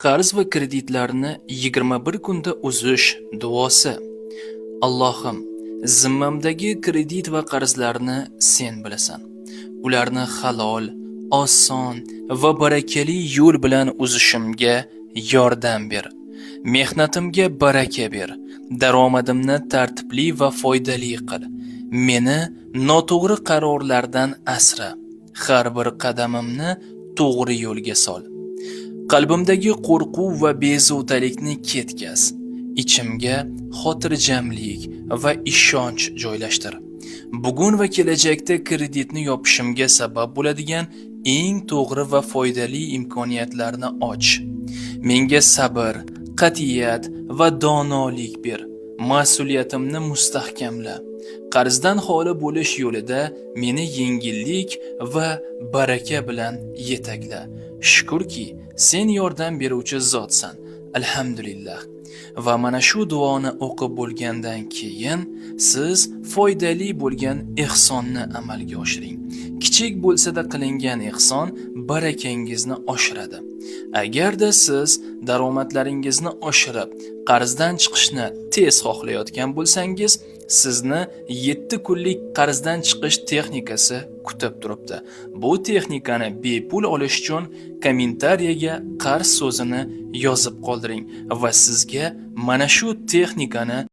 Qarz va kreditlarni 21 kunda uzish duosi. Allohim, zimmamdagi kredit va qarzlarni sen bilasan. Ularni halol, oson va barakali yo'l bilan uzishimga yordam ber. Mehnatimga baraka ber. Daromadimni tartibli va foydali qil. Meni noto'g'ri qarorlardan asra. Har bir qadamimni to'g'ri yo'lga sol. Qalbimdagi qo'rquv va bezovtalikni ketkaz. Ichimga xotirjamlik va ishonch joylashtir. Bugun va kelajakda kreditni yopishimga sabab bo'ladigan eng to'g'ri va foydali imkoniyatlarni och. Menga sabr, qat'iyat va donolik ber. Mas'uliyatimni mustahkamla. Qarzdan xoli bo'lish yo'lida meni yengillik va baraka bilan yetakla. Shukurki, sen yordam beruvchi zotsan. Alhamdulillah. Va mana shu duoni o'qib bo'lgandan keyin siz foydali bo'lgan ehsonni amalga oshiring. Kichik bo'lsa-da qilingan ehson barakangizni oshiradi. Agarda siz daromadlaringizni oshirib, qarzdan chiqishni tez xohlayotgan bo'lsangiz, sizni 7 kunlik qarzdan chiqish texnikasi kutib turibdi. Bu texnikani bepul olish uchun kommentariyaga "qarz" so'zini yozib qoldiring va sizga mana shu texnikani